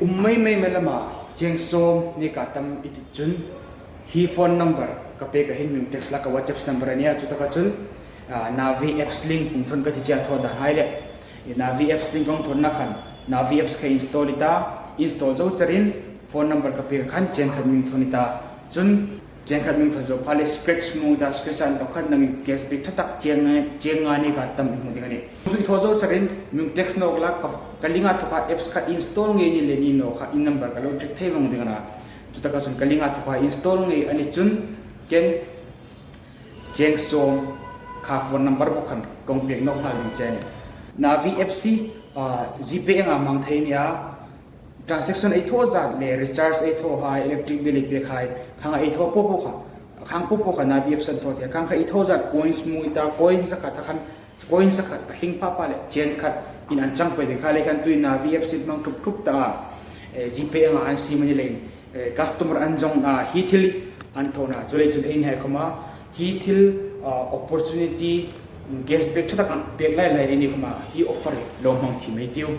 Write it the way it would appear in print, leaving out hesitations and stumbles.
Um mai mai mai lama cheng sawm ni ka tam i tit cun hi phone number ka pe ka hin ming text la ka WhatsApp number ania chu taka cun Navi apps link hung thon ka ti chia tho dan hai le. Navi apps link kong thon na khan Navi apps kha install ita install zo charin phone number ka pe khan cheng khat ming thon ita cun cheng khat ming thon zo phale scratch mu ita scratch an to khat nang cashback thatak cheng cheng nga ni ka tam hmu ding ani. Zu tho zo charin ming text nok la ka linga thoka apps kha install nge ni le ni no kha in number ka lo check thei wang ding ana chutaka chun ka linga thoka install nge ani chun ken Cheng sawm kha phone number bawk khan kong pek nawk nghal ding che a ni. Navi apps hi Gpay anga hmang thei a nia. Transaction ei thaw zat leh recharge ei thaw hai, electric bill ei pek hai, khang a ei thaw pawh pawh kha, khang pawh pawh kha Navi apps an thaw thei a. Khang kha ei thaw zat coins mu ita coins zakhat a khan coins zakhat a hling phah pah leh chen khat in an chang pe ding kha lei khan tui Navi apps in hmang thup thup ta a Gpay anga an sim a ni lei. Customer an zong ah hi thil an thawn ah culei cun ein hai khom ah hi thil opportunity cashback thatak an pek lai lai ni khom ah hi offer lo hmang thi mei tiu.